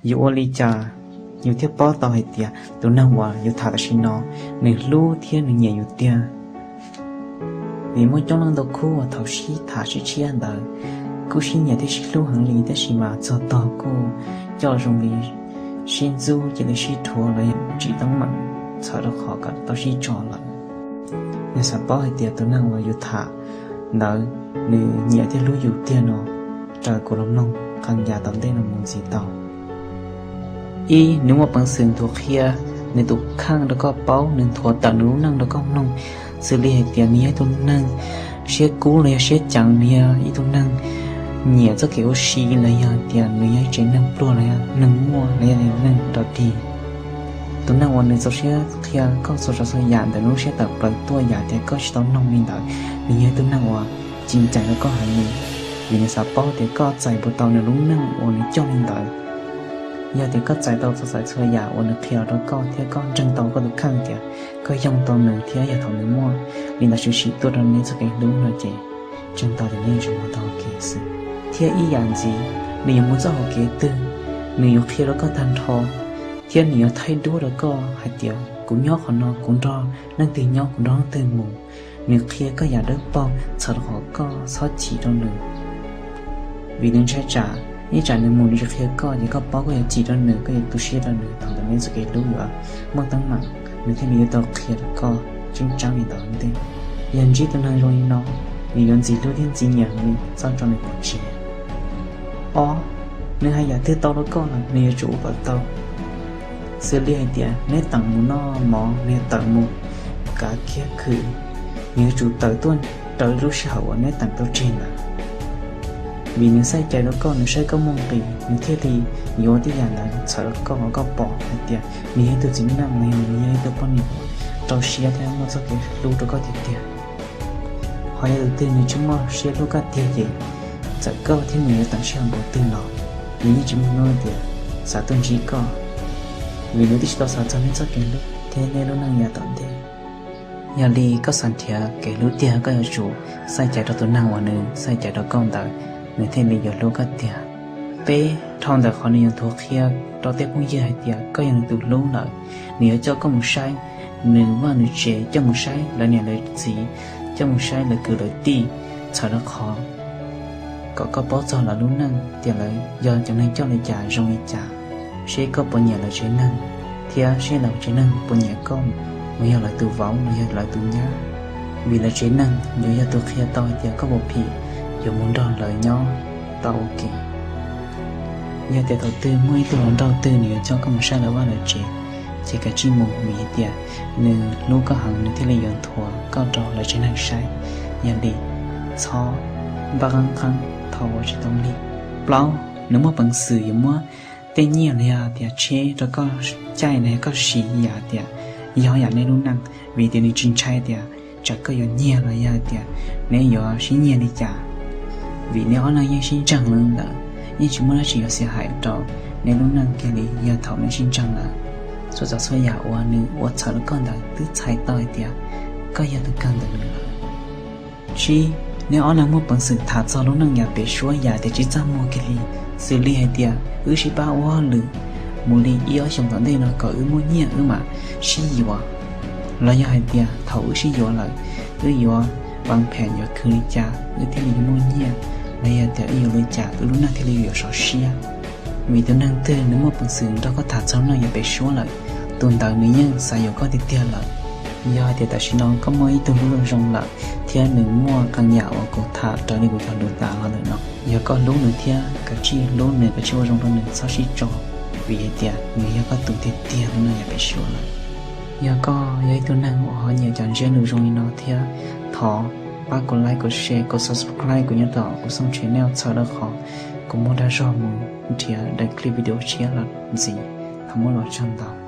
Yus ua li cas yus thiaj paub tau hais tias tus neeg uas yus tham tam sim no nws hlub thiab nws nyiam yus tiag? Vim muaj coob leej ntau khub uas thaum sib tham sib tshiab ntawd kuj sib nyiam thiab sib hlub heev li, tab sis mas txog tog kuj coj zoo li sib ntxub, cia li sib rhuav los yog tsis teeb meem, txhawm rau qhov kom tau sib tso lawm. Yog xav paub hais tias tus neeg uas yus tham ntawd nws nyiam thiab hlub yus tiag no, raws kuv los mloog qee yam tom ntej no mus ntxiv tau. Ib, nws muaj peev xwm nthuav qhia nws tus kheej rau koj paub, nws nthuav tawm nws lub neej rau koj mloog. Xws li hais tias nws yog ib tug neeg siab kub los yog siab ceev, nws yog ib tug neeg nyiam txoj kev ua si, los yog tias nws yog ib tsev neeg pluag los yog neeg muaj los yog neeg rau dig. Tus neeg uas nws txaus siab qhia koj txhua tsav txhua yam ntawm nws lub siab tawm plaws tuaj, yam tias koj tsis tau mloog li ntawd, nws yog ib tug neeg uas tsis ncaim rau koj heev li, vim nws xav paub tias koj txais puas tau nws lub neej uas nws coj li ntawd. Yog tias koj txais tau txhua txhua yam uas nws qhia los rau koj thiab koj ntseeg tau koj tus kheej tias koj yoog tau nws thiab yog thaum nws muaj li ntawd tshwm sim tuaj rau neb txoj kev hlub no ces tseeb tau tias neb yuav tsum ua tau ua ke xwb. Thiab ib yam ntxiv, nws yuav mus txoj hauv kev twg, nws yuav qhia rau koj tag nrho, thiab nws yuav thaij duab rau koj hais tias kuv nyob qhov no, kuv nrog leej twg nyob, kuv nrog leej twg mus. Nws qhia koj yam dawb paug txhawm rau qhov koj txhob chim rau nws. Vim nws ntshai tsam ib tsam nws mus nws tsis qhia koj ces koj paub koj yuav chim rau nws, koj yuav tu siab rau nws, thaum ntawd neb txoj kev hlub yuav muaj teeb meem, nws thiaj li yuav tau qhia rau koj tseeb tseeb li ntawd ua ntej. Yog ntsib tus neeg zoo li no, nws yuav ntxim hlub thiab ntxim nyiam heev li, txhob tso nws pov tseg. Ob, nws hais yam twg tau rau koj los nws yuav tsum ua kom tau. Xws li hais tias neb tawm mus noj mov, nws yuav tawm mus kav kiab khwm, nws yuav tsum tawm tuaj raws lub sij hawm uas neb teem tau tseg ntawd. Vim nws xaiv cai rau koj, nws saib koj muaj nqis, nws thiaj li yuav ua tej yam ntawd txhawm rau koj kom koj pom hais tias nws yog ib tug txiv neej los yog nws yog ib tug poj niam rau siab thiab muaj txoj kev hlub rau koj tiag tiag. Ho yog tus twg nws tsis muaj siab hlub koj tiag ces txawm koj thiab nws yuav teem sij hawm npaum twg los nws yeej tsis muaj hnub tias xav tuaj ntsib koj, vim nws twb tsis tau xav txog neb txoj kev hlub thiab neb lub neej yav tom ntej. Yog li koj xav nrhiav kev hlub tiag, koj yuav tsum xaiv cai rau tus neeg uas nws xaiv cai rau koj ntawd, nws thiaj li yuav hlub koj tiag. Peb, dhau ntawm qhov nws yuav nthuav qhia rau tej phooj ywg hais tias koj yog nws tus hlub lawm, nws yuav coj koj mus saib nws vaj nws tsev, coj mus saib lawv niam lawv txiv, coj mus saib lawv kwv lawv tij, txhawm rau qhov kom koj paub txog lawv lub neej tias lawv yog cov neeg coj li cas zoo li cas, seb koj puas nyiam lawv tsev neeg, thiab seb lawv tsev neeg puas nyiam koj, uas yog lawv tus vauv los yog lawv tus nyab. Vim lawv tsev neeg yuav yog tus qhia tau hais tias koj puas phim yuav mus nrog lawv nyob tau ua ke. Yog tias thaum twg muaj ib tug hluas nraug twg nws yuav coj koj mus saib lawv vaj lawv tsev, ces kav tsij mus, vim hais tias nws hlub koj heev, nws thiaj li yuav nthuav koj rau lawv tsev neeg saib. Yog li txhob npaj qeeb qeeb, thov ua tsis tau li. Plaub, nws muaj peev xwm yuav muab tej nyiaj los yog tias tsheb rau koj caij los yog koj siv yam tias yog yam nej lub neej, vim tias nws tsis ntshai tias tsam koj yuav nyiag los yog tias neb yuav sib nyiag li cas. Vim neb ob leeg yeej sib ntseeg li ntawd, yeej tsis muaj dab tsi yuav xia hais rau neb lub neej kiag li yog thaum neb sib ntseeg lawm. Txhua tsav txhua yam uas nws ua txhawm rau koj ntawd twb txhais tau hais tias koj yog tus kawg ntawm nws lawm. Tsib, neb ob leeg muaj peev xwm tham txog lub neej yav pem suab yam tias tsis txaj muag kiag li, xws li hais tias wb sib pab ua hauj lwm mus li ib ob xyoos tom ntej no kom wb muaj nyiaj wb mam sib yuav, los yog hais tias thaum wb sib yuav lawm, wb yuav pab phem yuav khwv li cas wb thiaj li muaj nyiaj, los yog tias wb yuav li cas wb lub neej thiaj li yuav sov siab. Vim tus neeg twg nws muaj peev xwm nrog koj tham txog lub neej yav pem suab lawm, tus ntawd nws yeej xav yuav koj tiag tiag lawm. Yog hais tias tam sim no koj muaj ib tug hlub zoo lawm thiab nws muaj qee yam uas kuv tham raws li kuv cov lus tas los ntawm no, yog koj hlub nws thiab kav tsij hlub nws, kav tsij ua zoo rau nws, txhob sib tso, vim hais tias nws yog koj tus tiag tiag lub neej yav pem suab lawm. Yog koj yog ib tug neeg uas ho nyiam cov ntsiab lus zoo li no thiab, thov pab kuv like, kuv share, kuv subscribe kuv nyob tom kuv xoo channel txhawm rau qhov kuv muaj dag zog mus nrhiav daim clip video tshiab los ntxiv. Thov muaj lus tsawg ntau.